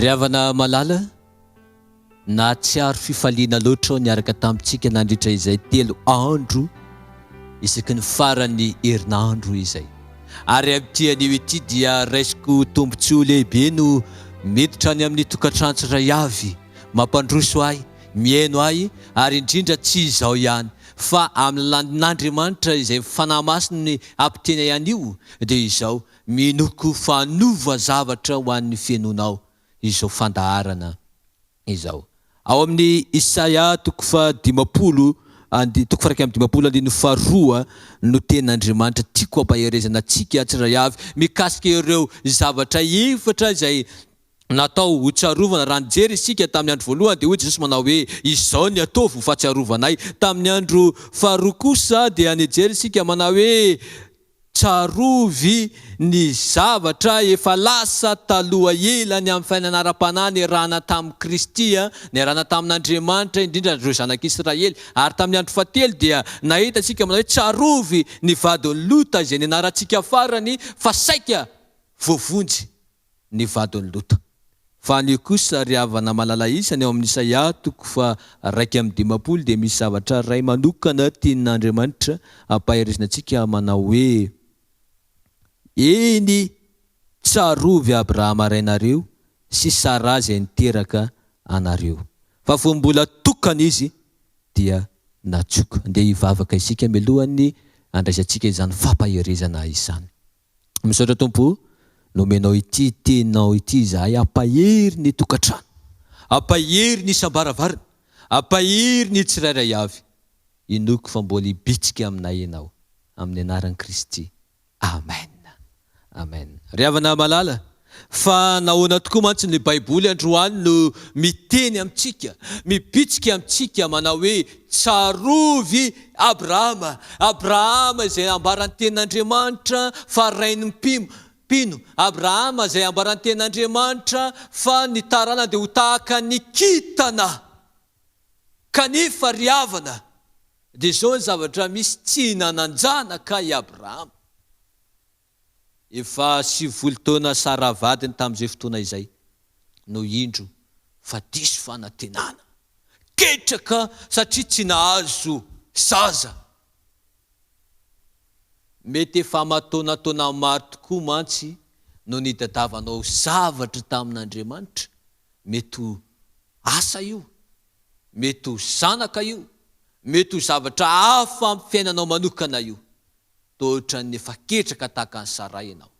Ry havana malala, nahatsiaro fifaliana loatra aho niaraka tamintsika nandritra izay telo andro isaky ny faran'ny herinandro izay. Ary amin'ity anio ity dia raisiko tombontsoa lehibe no miditra any amin'ny tokantrano tsirairay avy, mampandroso ahy, mihaino ahy, ary indrindra tsy izao ihany fa amin'ny lalan'Andriamanitra izay Fanahy Masiny hampiteny ahy anio dia izao, Minoako fa hanova zavatra ho an'ny fihainoanao izao fandaharana izao. Ao amin'ny Isaia toko faha-50 and toko faha-51 andininy faharoa no tenin'Andriamanitra tiako hampaherezana antsika tsirairay avy mikasika ireo zavatra efatra izay natao ho tsarovana. Raha nijery isika tamin'ny andro voalohany dia hoy Jesosy manao hoe, Izao ny ataovy ho fahatsiarovana Ahy. Tamin'ny andro faharoa kosa dia nijery isika manao hoe, Tsarovy ny zavatra efa lasa taloha ela ny amin'ny fiainana ara-panahy niarahana tamin'i Kristy, niarahana tamin'Andriamanitra, indrindra ireo zanak'Israely. Ary tamin'ny andro fahatelo dia nahita isika manao hoe tsarovy ny vadin'i Lota izay nianarantsika farany fa saika voavonjy ny vadin'i Lota. Fa anio kosa, ry havana malala isany, ao amin'ny Isaia toko faha-51 dia misy zavatra iray manokana tian'Andriamanitra hampaherezina antsika manao hoe, Eny, tsarovy Abrahama rainareo sy Saraha izay niteraka anareo. Fa fony mbola tokana izy dia natsoka. Andeha hivavaka isika mialohan'ny handraisantsika izany fampaherezana izany. Misaotra Tompo o, nomenao ity teninao ity izahay hampahery ny tokantrano, hampahery ny isam-baravarana, hampahery ny tsirairay avy. Inoako fa mbola hibitsika aminay Ianao, amin'ny anaran'i Kristy. Amen. Amen. Ry havana malala, fa nahoana tokoa mantsy ny Baiboly androany no miteny amintsika, mibitsika amintsika manao hoe, Tsarovy Abrahama, Abrahama izay ambaran'ny Tenin'Andriamanitra fa rain'ny mpino, mpino, Abrahama izay ambaran'ny Tenin'Andriamanitra fa ny taranany dia ho tahaka ny kintana. Kanefa ry havana, dia izao ny zavatra misy, tsy nanan-janaka i Abrahama. Efa 90 taona Saraha vadiny tamin'izay fotoana izay no indro fa diso fanantenana. Ketraka satria tsy nahazo zaza. Mety efa aman-taonataona maro tokoa mantsy no nitadiavanao zavatra tamin'Andriamanitra, mety ho asa io, mety ho zanaka io, mety ho zavatra hafa amin'ny fiainanao manokana io. Toa ohatran'ny efa ketraka tahaka an'i Saray ianao.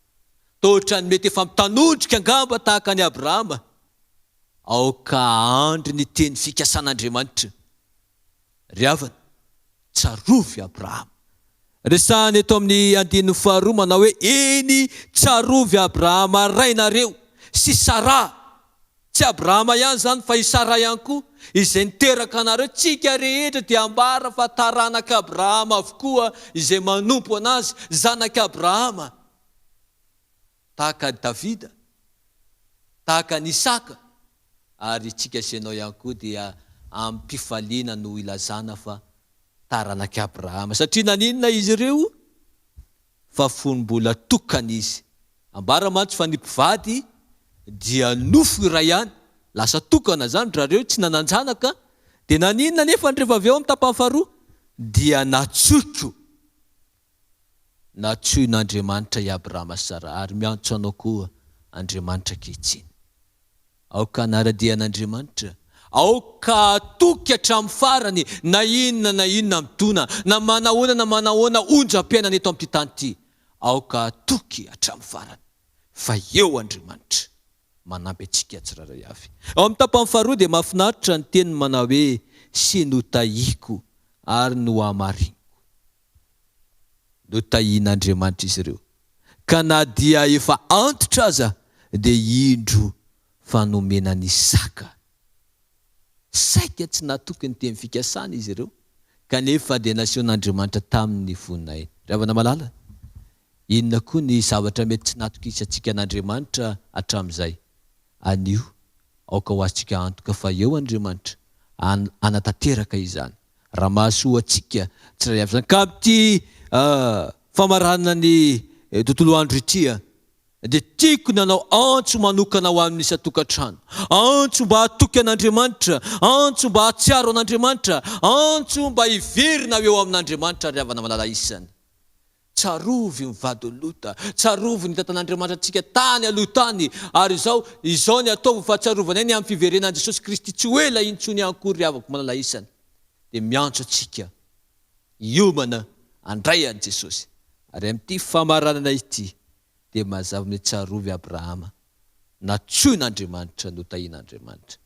Toa ohatran'ny mety efa mitanondrika angamba tahaka an'i Abrahama. Aoka hahandry ny teny fikasan'Andriamanitra. Ry havana, tsarovy Abrahama. Resahana eto amin'ny andininy faharoa manao hoe, Eny, tsarovy Abrahama rainareo sy Saraha. Tsy Abrahama ihany izany fa i Sara ihany koa, izay niteraka anareo. Tsika rehetra dia ambara fa taranak'i Abrahama avokoa izay manompo an'azy, zanak'i Abrahama. Tahaka an'i Davida, tahaka an'i Isaka, ary itsika sy ianao ihany koa dia amim-pifaliana no ilazana fa taranak'i Abrahama. Satria naninona izy ireo? Fa fony mbola tokana izy. Ambara mantsy fa ny mpivady dia nofo iray ihany, lasa tokana izany ry zareo, tsy nanan-janaka, dia naninona anefa rehefa avy eo amin'ny tapany faharoa? Dia natsoiko, natsoin'Andriamanitra i Abrahama sy Saraha, ary miantso anao koa Andriamanitra ankehitriny. Aoka hanara-dia an'Andriamanitra. Aoka hatoky hatramin'ny farany na inona na inona midona, na manahoana na manahoana onjam-piainana eto amin'ity tany ity. Aoka hatoky hatramin'ny farany fa eo Andriamanitra manampy antsika tsirairay avy. Ao amin'ny tapany faharoa dia mahafinaritra ny teniny manao hoe, Sy notahiako ary nohamariniko. Notahian'Andriamanitra izy ireo, ka na dia efa antitra aza dia indro fa nomena an'i Isaka. Saika tsy natoky ny teny fikasana izy ireo, kanefa dia nasehon'Andriamanitra taminy ny voninahiny. Ry havana malala, inona koa ny zavatra mety tsy natokisantsika an'Andriamanitra hatramin'izay? Anio, aoka ho azontsika antoka fa eo Andriamanitra hanatanteraka izany. Raha mahasoa antsika tsirairay avy izany. Ka amin'ity famaranana ny tontolo andro ity. Dia tiako ny hanao antso manokana ho an'ny isan-tokantrano. Antso mba hatoky an'Andriamanitra, antso mba hahatsiaro an'Andriamanitra, antso mba hiverina ho eo amin'Andriamanitra ry havana malala isany. Tsarovy ny vadin'i Lota, tsarovy ny nitantan'Andriamanitra antsika tany aloha tany, ary izao, izao ny ataovy ho fahatsiarovanay ny amin'ny fiverenan'i Jesosy Kristy tsy ho ela intsony ihany koa ry havako malala isany. Dia miantso antsika hiomana handray an'i Jesosy. Ary amin'ity famaranana ity dia mazava ny hoe tsarovy Abrahama, natsoin'Andriamanitra, notahian'Andriamanitra.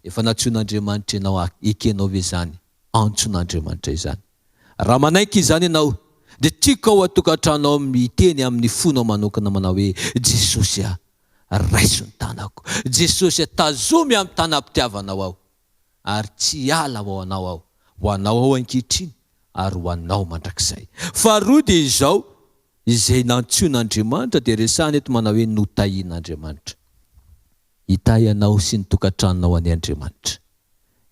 Efa natsoin'Andriamanitra ianao, ekenao ve izany antson'Andriamanitra izany? Raha manaiky izany ianao, dia tiako ao an-tokantranonao miteny amin'ny fonao manokana manao hoe, Jesosy a, raiso ny tanako. Jesosy a, tazomy amin'ny tanam-pitiavanao aho. Ary tsy hiala ho anao aho, ho anao aho ankehitriny ary ho anao mandrakizay. Faharoa dia izao, izay nantsoin'Andriamanitra dia resahina eto manao hoe notahian'Andriamanitra. Hitahy anao sy ny tokantranonao anie Andriamanitra.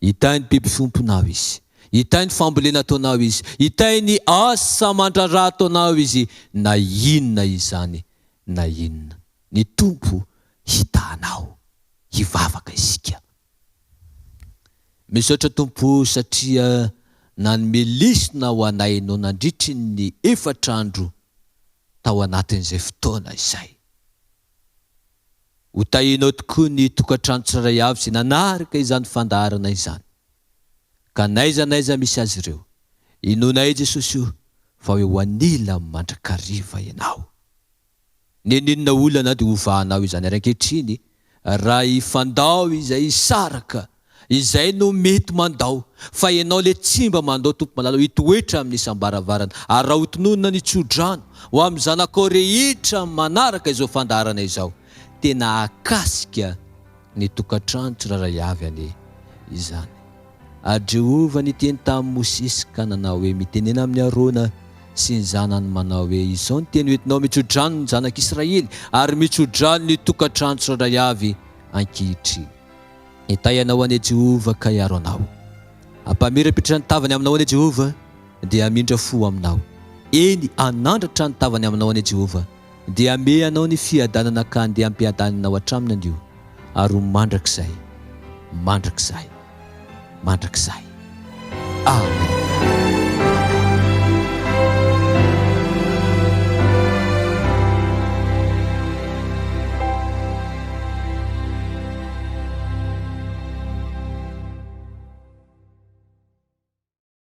Hitahy ny biby fiompinao Izy. Hitahy ny fambolena ataonao Izy. Hitahy ny asa aman-draharaha ataonao Izy, na inona izany na inona. Ny Tompo hitahy anao. Hivavaka isika. Misaotra Tompo o satria nanome lesona ho anay ianao nandritry ny efatra andro tao anatin'izay fotoana izay. Ho tahianao tokoa ny tokantrano tsirairay avy izay nanaraka izany fandaharana izany. Ka n'aiza n'aiza misy azy ireo, inoanay Jesosy o fa ho eo anilany mandrakariva ianao. N'inon'inona olana dia hovahanao izany ary ankehitriny raha hifandao izay hisaraka izay no mety mandao fa ianao le tsy mba mandao Tompo malala hitoetra amin'ny isam-baravarana ary raha hotononina ny tso-drano ho amin'ny zanakao rehetra manaraka izao fandaharana izao tena hahakasika ny tokantrano tsirairay avy anie izany. Ary Jehovah niteny tamin'i Mosesy ka nanao hoe, Mitenena amin'i Arona sy ny zanany manao hoe, Izao ny teny hoentinao mitso-drano ny zanak'Israely, ary mitso-drano ny tokantrano tsirairay avy ankehitriny. Hitahy anao anie Jehovah ka hiaro anao. Hampamirapiratra ny tavany aminao anie Jehovah, dia hamindra fo aminao. Eny, hanandratra ny tavany aminao anie Jehovah, Dia hamehy anao ny fiadanana ka handeha am-piadaninao hatramin' anio ary ho mandrakizay, mandrakizay, mandrakizay. Amen.